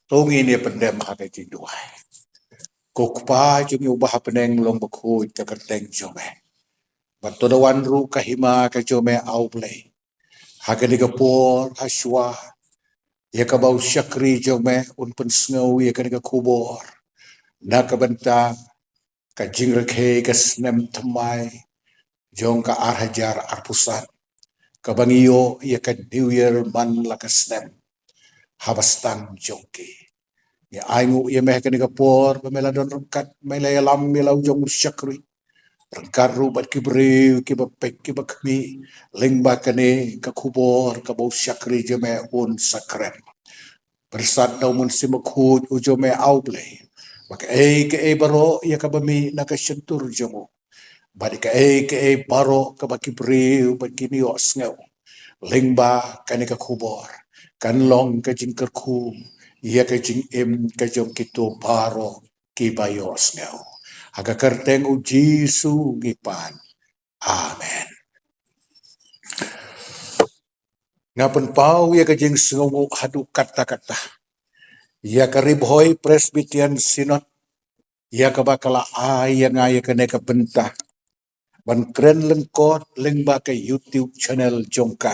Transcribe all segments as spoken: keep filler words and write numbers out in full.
To ngin ïa pyndem ha ka jingduwai. Ko Kpa jong ngi uba ha bneng, long bakhuid ka kyrteng jong me. Bad to da wan ruh ka hima ka jong me, A U Blei. Ha kane ka por, ha shuwa, ïa kaba u shakri jong me un pynsngew ïa kane ka khubor na ka bynta ka jingrakhe ka snem thymmai jong ka ar hajar arphew san, kaba ngi ïoh ïa ka New Year man la ka snem haba sdang jong ki. Ngi ainguh ïa me ha kane ka por ba me la don ryngkat, me la ïalam ïa la u jong u shakri, ryngkat ruh bad ki briew kiba peit kiba khmih, lyngba kane ka khubor kaba u shakri jong me un sa kren. Pyrsad da u Mynsiem Bakhuid u jong me, A U Blei, ba kaei kaei baroh ïa kaba mih na ka shyntur jong u, bad kaei kaei baroh kaba ki briew bad kin ïohsngew lyngba kane ka khubor, kan long ka jingkyrkhu ïa ka jingim ka jong kito baroh kiba ïohsngew. Ha ka kyrteng u Jisu ngi pan. Amen. Nga pynpaw ïa ka jingsngewnguh haduh katta katta ïa ka Ri Bhoi Presbyterian Synod, ïa kaba ka la ai ïa nga ïa kane ka bynta ban kren lyngkot lyngba ka YouTube channel jong ka,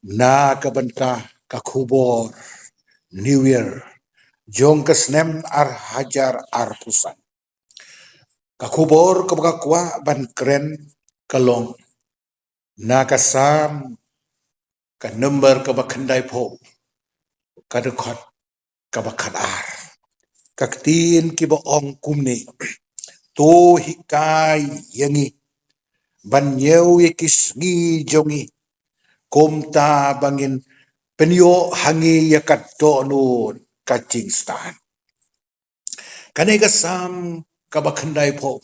na ka bynta ka khubor New Year jong ka snem ar hajar arphew san. Ka khubor kaba nga kwah ban kren ka long na ka Salm, ka number kaba khyndaiphew, ka dkhot kaba khatar. Ka ktien kiba ong kumne: To hikai ïa ngi ban ñiew ïa ki sngi jong ngi, kumta ba ngin pynïoh ha ngi ïa ka dohnud ka jingstad. Kane ka Salm kaba khyndaiphew,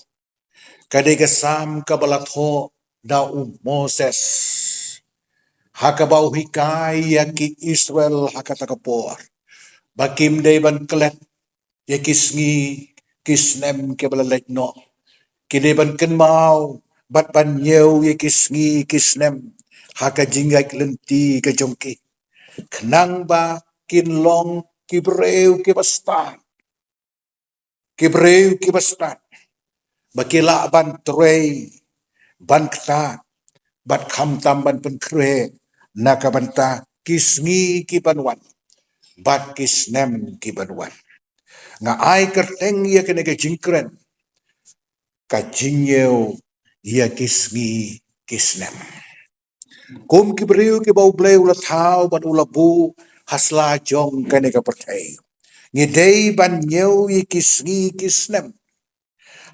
kane ka Salm kaba la thoh da u Moses, ha kaba u hikai ïa ki Israel ha kata ka por ba kim dei ban klet ïa ki sngi ki snem kiba la leit noh. Ki dei ban kynmaw bad ban ñiew ïa ki sngi ki snem ha ka jingïaid lynti ka jong ki, khnang ba kin long ki briew kiba stad, ki briew kiba stad, ba ki lah ban trei, ban ktah, bad khamtam ban pynkhreh na ka bynta ki sngi ki ban wan bad ki snem ki ban wan. Nga ai kyrteng ïa kane ka jingkren, ka jingñiew ïa ki sngi ki snem. Kum ki briew kiba U Blei u la thaw bad u la buh ha sla jong kane ka pyrthei, ngi dei ban ñiew ïa ki sngi ki snem.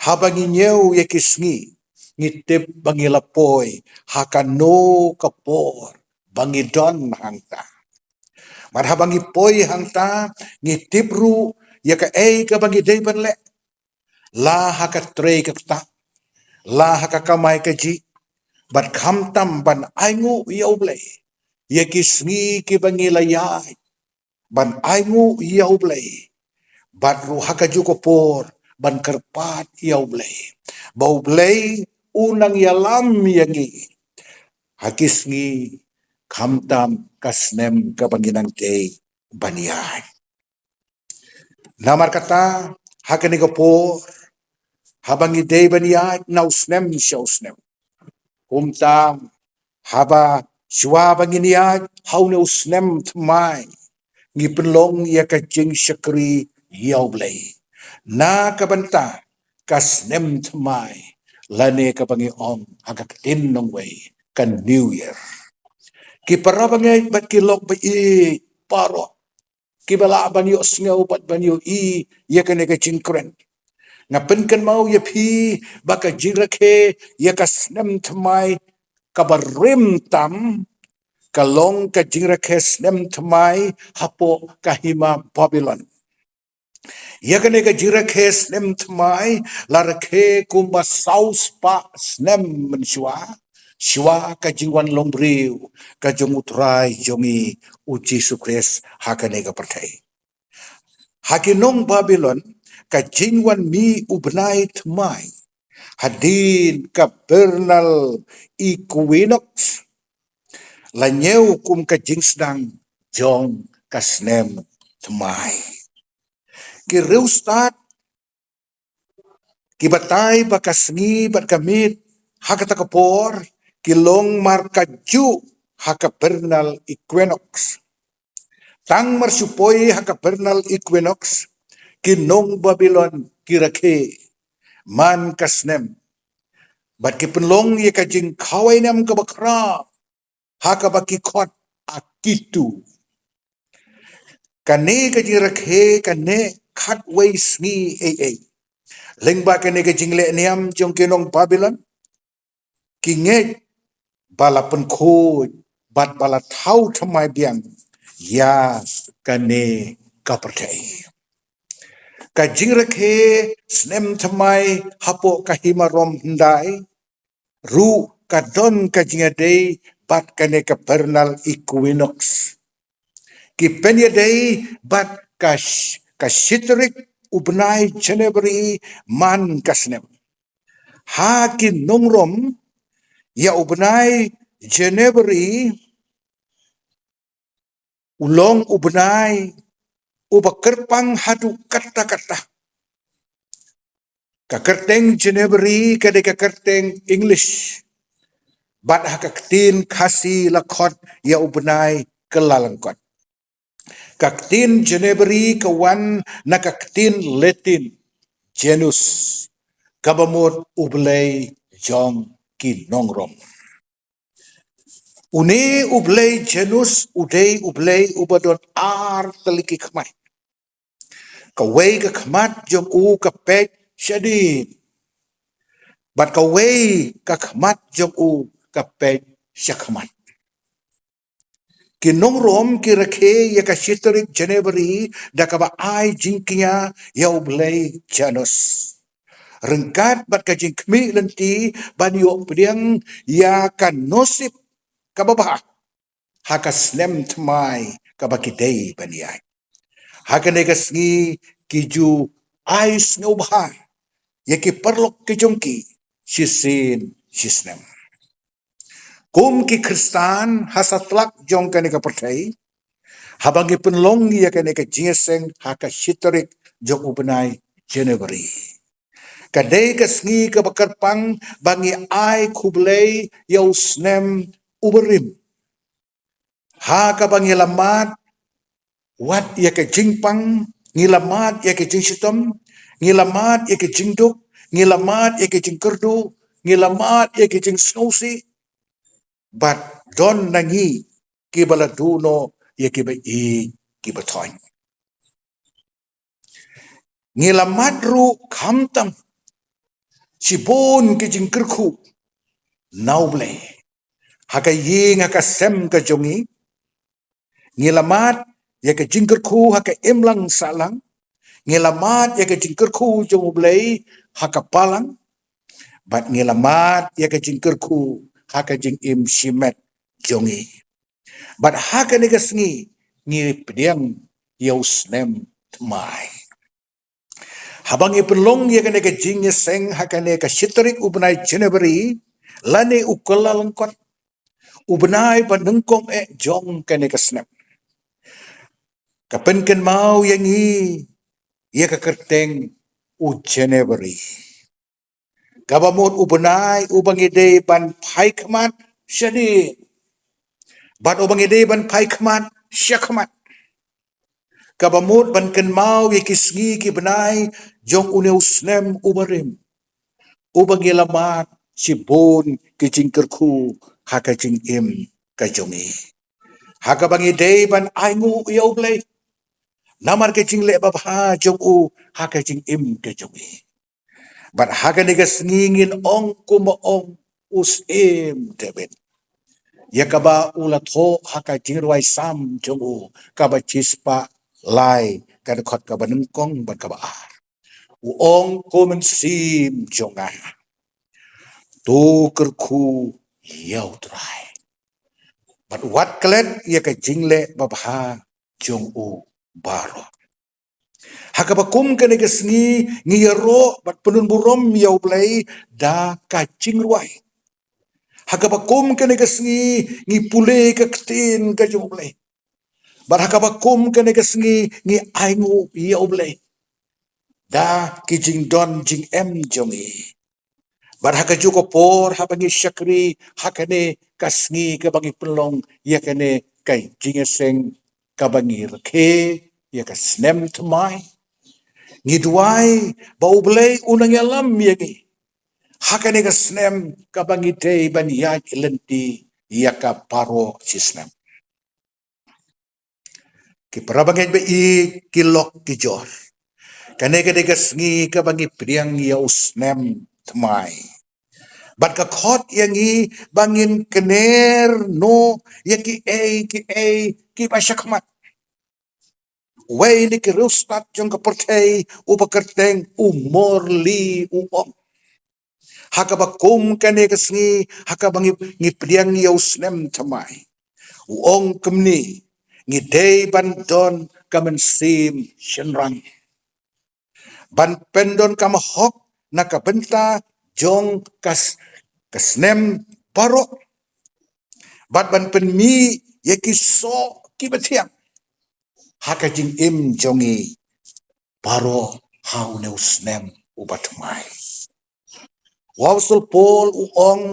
Haba ngi ñiew ïa ki sngi, ngi tip ba ngi la poi ha kano ka por ba ngi don hangta. Bad haba ngi poi hangta, ngi tip ruh ïa kaei kaba ngi dei ban leh, la ha ka trei ka ktah, la ha ka kamai kajih, bad khamtam ban ainguh ïa U Blei ïa ki sngi kiba ngi la ïaid, ban ainguh ïa U Blei, bad ruh ha kajuh ka por ban kyrpad ïa U Blei ba U Blei un nang ïalam ïa ngi ha ki sngi, khamtam ka snem kaba ngi nang dei ban ïaid. Namar kata, ha kane ka por, haba ngi dei ban ïaid na u snem sha u snem, kumta haba shuwa ba ngin ïaid ha une u snem thymmai, ngi pynlong ïa ka jingshakri ïa U Blei na ka bynta ka snem thymmai, lane kaba ngi ong ha ka ktien nongwei, ka New Year. Ki para bangeit bad ki lok ba ïeit baroh kiba lah ban ïohsngew bad ban ïohi ïa kane ka jingkren, nga pynkynmaw ïa phi ba ka jingrakhe ïa ka snem thymmai kaba rim tam ka long ka jingrakhe snem thymmai hapoh ka hima Babilon. Ïa kane ka jingrakhe snem thymmai la rakhe kumba saw spah snem mynshuwa, shuwa ka jingwan long briew ka jong U Trai jong ngi U Jisu Khrist ha kane ka pyrthei. Ha ki nong Babilon, ka jingwan mih u bnai thymmai, hadien ka vernal equinox, la ñiew kum ka jingsdang jong ka snem thymmai. Ki riewstad ki batai ba ka sngi bad ka miet ha kata ka por ki long mar kajuh ha ka vernal equinox. Tang mar shu poi ha ka vernal equinox, ki nong Babilon ki rakhe man ka snem bad ki pynlong ïa ka jingkhawai nam kaba khraw ha kaba ki khot Akitu. Kane ka jingrakhe kane khatwei sngi ei ei. Lyngba kane ka jingleh niam jong ki nong Babilon, ki ngeit ba la pynkhuid bad ba la thaw thymmai biang ïa kane ka pyrthei. Ka jingrakhe snem thymmai hapoh ka hima Rom hyndai ruh ka don ka jingïadei bad kane ka vernal equinox. Ki pynïadei bad ka sh-, ka shi tarik u bnai January man ka snem. Ha ki nong Rom, ïa u bnai January u long u bnai uba kyrpang haduh katta katta. Ka kyrteng January ka dei ka kyrteng English, bad ha ka ktien Khasi la khot ïa u bnai Kyllalyngkot. Ka ktien January ka wan na ka ktien Latin Janus, kaba mut u blei jong ki nong Rom. Une u blei Janus u dei u blei uba don ar tylli ki khmat. Kawei ka khmat jong u ka peit shadien, bad kawei ka khmat jong u ka peit shakhmat. Ki nong Rom ki rakhe ïa ka shi tarik January da kaba ai jingkñia ïa u blei Janus, ryngkat bad ka jingkhmih lynti ban ïoh pdiang ïa ka nusip kaba bha ha ka snem thymmai kaba ki dei ban ïaid. Ha kane ka sngi ki ju ai sngewbha ïa ki paralok ki jong ki shisien shisnem. Kum ki Khristan ha satlak jong kane ka pyrthei, haba ngi pynlong ïa kane ka jingïaseng ha ka shi tarik jong u bnai January, ka dei ka sngi kaba kyrpang ba ngi ai khublei ïa u snem uba rim, ha kaba ngi la mad wat ïa ka jingpang, ngi la mad ïa ka jingshitom, ngi la mad ïa ka jingduk, ngi la mad ïa ka jingkyrduh, ngi la mad ïa ka jingsngewsih, bad don na ngi kiba la duh noh ïa kiba ïeit kiba thoiñ. Ngi la mad ruh khamtam shibun ki jingkyrkhu na u Blei ha ka ïing ha ka sem ka jong ngi. Ngi la mad ïa ka jingkyrkhu ha ka imlang sahlang. Ngi la mad ïa ka jingkyrkhu jong u Blei ha ka balang. Bad ngi la mad ïa ka jingkyrkhu ha ka jingim shimet jong ngi. Bad ha kane ka sngi ngi pdiang ïa u snem thymmai. Haba ngi pynlong ïa kane ka jingïaseng ha kane ka shi tarik u bnai January, lane u Kyllalyngkot, u bnai ba nyngkong eh jong kane ka snem, ka pynkynmaw ïa ngi ïa ka kyrteng u January, kaba mut u bnai uba ngi dei ban phai khmat shadien, bad uba ngi dei ban phai khmat shakhmat, kaba mut ban kynmaw ïa ki sngi ki bnai jong une u snem uba rim, uba ngi la mad shibun ki jingkyrkhu ha ka jingim ka jong ngi, ha kaba ngi dei ban ainguh ïa u Blei namar ka jingleh babha jong u ha ka jingim ka jong ngi. Bad ha kane ka sngi ngin ong kumba ong u Syiem David, ïa kaba u la thoh ha ka jingrwai Salm jong u, kaba shispah lai, ka dkhot kaba nyngkong bad kaba ar. U ong, ko Mynsiem jong nga, to kyrkhu ïa u Trai, bad wat klet ïa ka jingleh babha jong u baroh. Ha kaba kum kane ka sngi ngi ïaroh bad pyndon burom ïa u Blei da ka jingrwai. Ha kaba kum kane ka sngi ngi pule ka ktien ka jong u Blei. Bad ha kaba kum kane ka sngi ngi ainguh ïa U Blei da ki jingdon jingem jong ngi. Bad ha kajuh ka por haba ngi shakri ha kane ka sngi kaba ngi pynlong ïa kane ka jingïaseng kaba ngi rakhe ïa ka snem thymmai, ngi duwai ba U Blei un nang ïalam ïa ngi ha kane ka snem kaba ngi dei ban ïaid lynti ïa ka baroh shi snem. Ki para bangeit ba ïeit, ki lok ki jor, kane ka dei ka sngi kaba ngi pdiang ïa u snem thymmai. Bad ka khot ïa ngi ba ngin kner noh ïa kiei kiei kiba shakhmat. Uwei na ki riewstad jong ka pyrthei uba kyrteng u Morley u ong, ha kaba kum kane ka sngi ha kaba ngi, ngi pdiang ïa u snem thymmai, u ong kumne: ngi dei ban don ka mynsiem shynrang, ban pyndonkam hok na ka bynta jong ka s-, ka snem baroh, bad ban pynmih ïa ki soh kiba thiang ha ka jingim jong ngi baroh ha une u snem uba thymmai. U Apostol Paul u ong,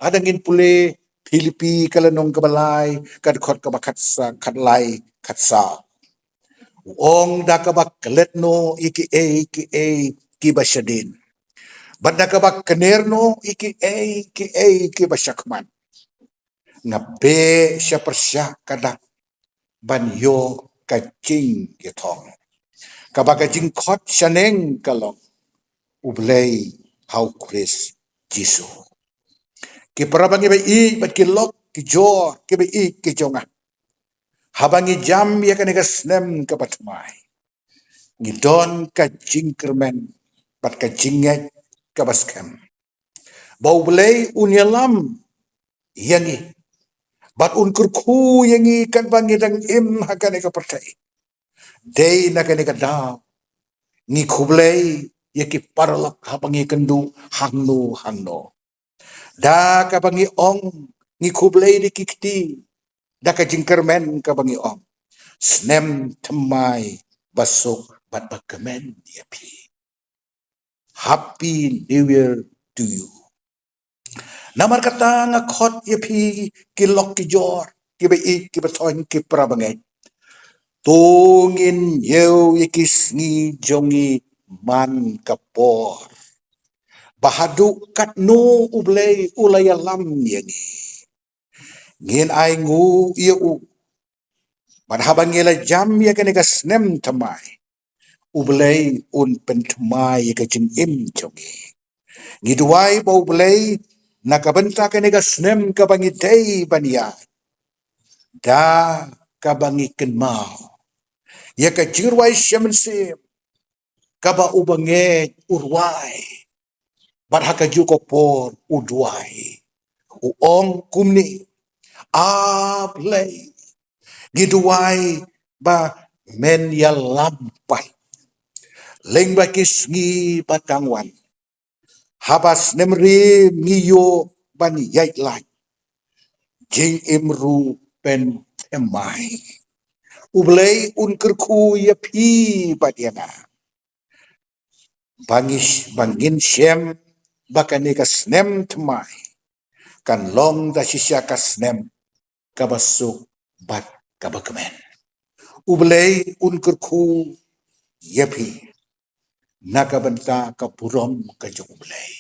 hadang ngin pule Philippi ka lynnong kaba lai, ka dkhot kaba khatsa, khatlai, khatsaw. U ong, da kaba klet noh ïa kiei kiei kiba shadien, bad da kaba kner noh ïa kiei kiei kiba shakhmat, nga beh sha pyrshah ka dak ban ïoh ka jingïathong, kaba ka jingkhot shaneng ka long U Blei ha U Khrist Jisu. Ki para bangeit ba ïeit bad ki lok ki jor kiba ïeit ki jong nga, haba ngi jam ïa kane ka snem kaba thymmai, ngi don ka jingkyrmen bad ka jingngeit kaba skhem ba U Blei un ïalam ïa ngi bad un kyrkhu ïa ngi katba ngi dang im ha kane ka pyrthei. Dei na kane ka daw ngi khublei ïa ki paralok haba ngi kynduh hangno hangno. Da kaba ngi ong, ngi khublei da ki kti, da ka jingkyrmen kaba ngi ong: Snem thymmai basuk bad bakmen ïa phi. Happy New Year to you. Namar kata nga khot ïa phi ki lok ki jor, kiba ïeit kiba thoiñ, ki para bangeit, to ngin ñiew ïa ki sngi jong ngi man ka por, ba haduh katno U Blei u la ïalam ïa ngi. Ngin ainguh ïa u, bad haba ngi la jam ïa kane ka snem thymmai, U Blei un pynthymmai ïa ka jingim jong ngi. Ngi duwai ba U Blei, na ka bynta kane ka snem kaba ngi dei ban ïaid, da kaba ngi kynmaw ïa ka jingrwai sha mynsiem kaba u bangeit u rwai bad ha kajuh ka por u duwai, u ong kumne: A Blei, ngi duwai ba men ïalam pat lyngba ki sngi ba dang wan, haba snem rim ngi ïoh ban ïaid lait, jingim ruh pynthymmai. U Blei un kyrkhu ïa phi bad ïa nga, ba ngi, ba ngin shem ba kane ka snem thymmai kan long da shisha ka snem kaba suk bad kaba kmen. U Blei un kyrkhu ïa phi na ka bynta ka burom ka jong U Blei.